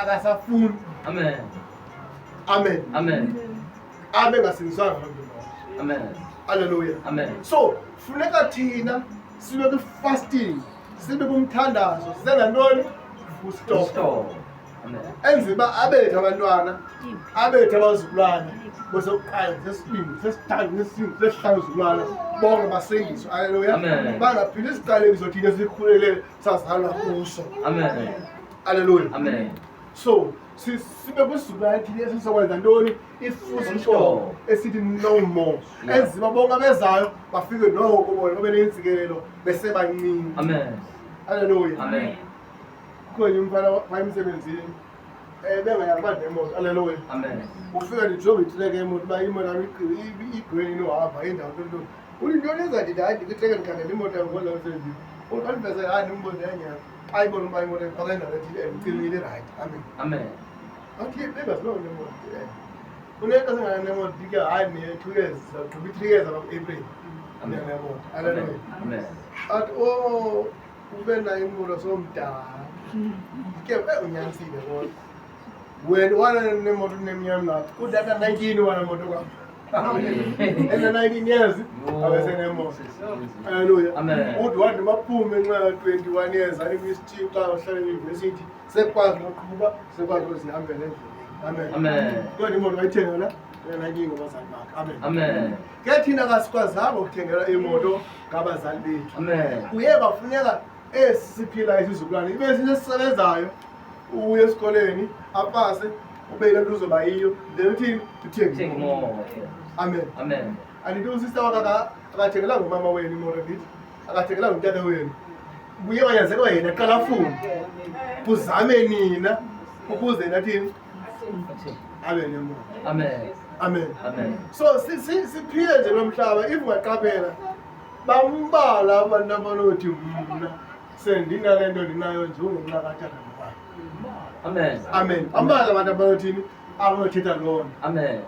Akasafuni. Amen. Amen. Amen. Abe ngasindiswanga loo mntu lowo. Amen. Haleluya. Amen. So funeka thina sibe kwi-fasting, sibe kumthandazo, sisenza ntoni? Ustop. Stop. Amen. Enze uba abethu abantwana, abethu abazukulwana, bosokuqala, sesibini, sesithathu, sesine, sesihlanu zukulwana, bonke basindiswe. Haleluya. Amen. Bangaphili isiqalekiso thina esikhulele sazalwa kuso. Amen. Haleluya. Amen. So sibe kwisizukulwane thina esizokwenza ntoni? I-full stop esithi no more. Enzima bonke abezayo bafike noko bona babe nentsikelelo besebancinci. Amen. Haleluya. Amen. Kukhona umfana wayemsebenzini bengayazi uba nemoto. Haleluya. Amen. Ufika ndijonge itreke yemoto uba imoto yam igreen inohamba indawo ntoni. Uthi ntoni enza ndithi hayi ndikwitreke ndikhangela imoto yam ngola msebenzini. Uthi andiveze hayi ndimbone yenyanga. Xa ibona uba imoto ifaka indawo ethile and icimile right. Amen. Amen. Athi bengazinoo nemoto. Unento sengana nemoto ndike hayi ne-2 years zawugqiba i-3 years apha ku-April. Amen. Nemoto. Haleluya. Amen. Athi oh ube nayo imoto somdala. Ke unyanisile kodwa. Wena wana nemoto uneminyaka mingaphi? Utata 19 wana moto kwam. Ena 19 years abesenemoto. Haleluya. Amen. Uthi wathi maphume nxa 21 years ali kwisithixo xa uhlala eyunivesithi sekwazi noqhuba sekwazi nozihambela endleleni. Amen. Amen. Kodwa imoto wayithenga la ena-19 ngabazali bakhe. Amen. Amen. Ke thina kasikwazanga ukuthengela imoto ngabazali bethu. Amen. Kuye kwafuneka esi siphila isizukulwane ibe sinto esisebenzayo, uye esikoleni apase ube yile nto uzoba yiyo, then uthini? Uthenge Take imoto. more. Amen. Amen. Andithi usista wakhe akathengelanga umama wenu imoto, ndithi akathengelanga utata wenu, kuye kwanyanzelwa yena qala afune, kuzame nina ukuze nathini abe nemoto. Amen. Amen. Amen. So siphile nje lo mhlaba, if ungaqaphela bambala abantu abanothi mna sendinale nto ndinayo nje ungenxa katata nobaba. Amen. Amen. Bambala abantu abanothini abanothetha loo nto. Amen.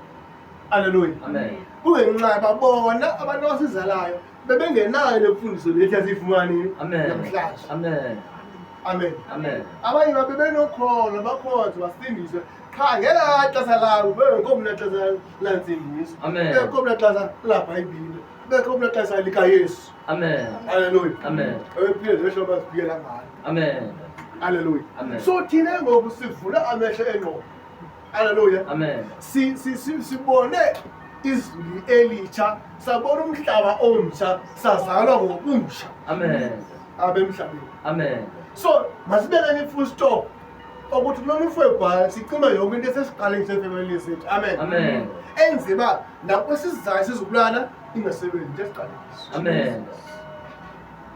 Aleluya. Amen. Kungenxa babona abantu abasizalayo bebengenayo le mfundiso lethi asiyifumani Amen. namhlanje. Amen. Amen. Amen. Abanye babebenokholo bakhonze basindiswe qha ngelaa xesha labo bengekho mna xesha lantsindiso. Amen. Bengekho mna xesha labhayibhile, bengekho mna xesha likaYesu. Amen. Haleluya. Amen. Ebephile ngehlobo aziphiyela ngalo. Amen. Haleluya. Amen. So thina ngoku sivula amehlo engqondo. Haleluya. Amen. Sibone izulu elitsha, sabona umhlaba omtsha, sazalwa ngokutsha. Amen. Abemhlabeni. Amen. So masibekeni i-full stop ukuthi kulona uFebruwari sicima yonke into esesiqaleni sefemeli sethu. Amen. Amen. Enzima nakwesizayo isizukulwana ingasebenzi into esiqalekiswa. Amen.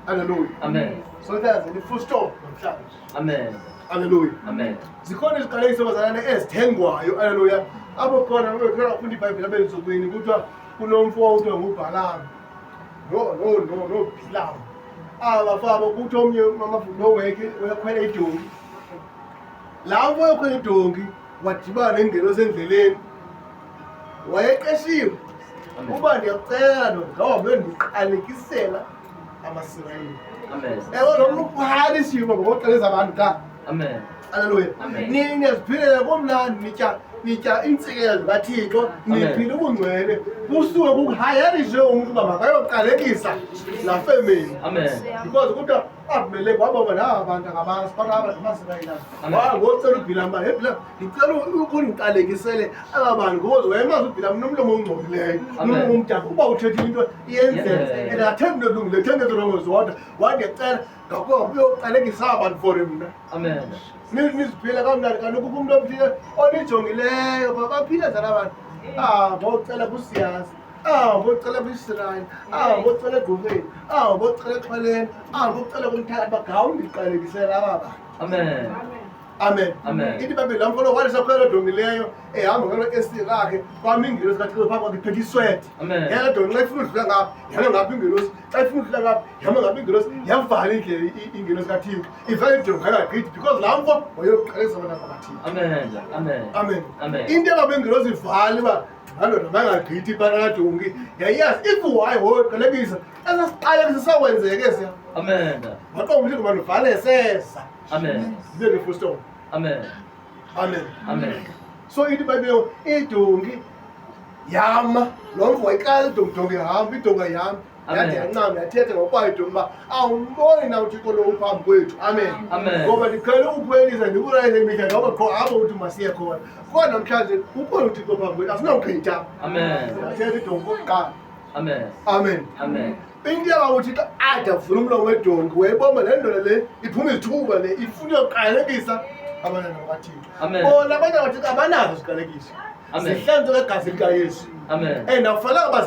Haleluya. Amen. So that's the full stop namhlanje. Amen. Haleluya. Amen. Zikhona iziqalekiso bazalwane ezithengwayo. Haleluya. Apho khona bekhona ufunda iBhayibheli abensukwini kuthiwa kunomfo okuthiwa nguBhalamu. No no no no Bhilamu. Aba kuthi omnye lo wekhe uyakhwela idonki. Laa mfo oyokhwela idonki wadibana nengelosi endleleni. Wayeqeshiwe. Amen. Uba ndiyakucela ndoda ngawuhambe ndiqalekisela amaSirayeli. Amen. Ewe lo mntu uphalishiwe ngokuqalisa abantu qha. Amen. Haleluya. Amen. Nini niyaziphilela komnandi nitya iintsikelelo zikaThixo, Amen. niphila ubungcwele. Kusuke kuhayarishe umntu uba makayoqalekisa laa family. Amen. Because kuthiwa Abimeleki wababa naba bantu angabazi kodwa aba ngamaSirayeli. Amen. Wangocela uBhilam uba, hey Bhilam, ndicela ukundiqalekisele aba bantu because wayemazi uBhilam unomlomo ongcolileyo, Amen. unomlomo omdaka. Uba uthethile into iyenzeka Yenzeka. and akathembi into elungileyo, uthemba into erongo zodwa. Wandicela ngakho uyoqalekisa aba bantu for mna. Amen. Niziphile kamnandi kanti kukho umntu omthile onijongileyo pha baphile njani abantu. Ah, bocela kusiyazi. Ah, bocela kwisirayeli. Ah, bocela egqurheni. Ah, bocela exhweleni. Ah, bocela kumthakathi bagawundi ndiqalekisela aba bantu. Amen. Amen. Amen. Ithi ibhayibhile laa mfo walisakhwela dongileyo ehamba ngelo esile lakhe kwami ingelosi kaThixo phambi kwakhe iphethe iswethe. Amen. Yena dongi xa ifuna udlula ngapha yama ngapha ingelosi, xa ifuna udlula ngapha yama ngapha ingelosi, yavala indlela ingelosi kaThixo. Ivale idongi ayingagqithi because laa mfo wayoqalisa abantu bakaThixo. Amen. Amen. Amen. Amen. Into eba ingelosi ivale uba ngandoda bangagqithi phana kadongi yayazi if why woqalekisa esasiqalekisa sakwenzeka esiya. Amen. Waqonda ukuthi mandivale sesa. Amen. Zibe ne-full stop. Amen. Amen. Amen. So ithi ibhayibhile, idonki yama. Lo mfo wayiqala idonki, idonki ihamba, idonki ayihamba. Amen. Yade yancama, yathetha ngokwayo idonki uba awumboni na uThixo lo uphambi kwethu. Amen. Amen. Ngoba ndiqhele ukukhwelisa ndikulayise imihla ngoba qho apho uthi masiye khona, kodwa namhlanje ukhona uThixo phambi kwethu, asinawugqitha. Amen. Yathetha idonki okokuqala. Amen. Amen. Amen. Into yaba uThixo ade avule umlomo wedonki, wayebomba le ndoda le iphuma izithuba le ifuna uyoqalekisa abantwana bakaThixo. Amen. Bona abantwana bakaThixo abanazo iziqalekiso. Amen. Zihlanzwe ngegazi likaYesu. Amen. And akufanelanga uba.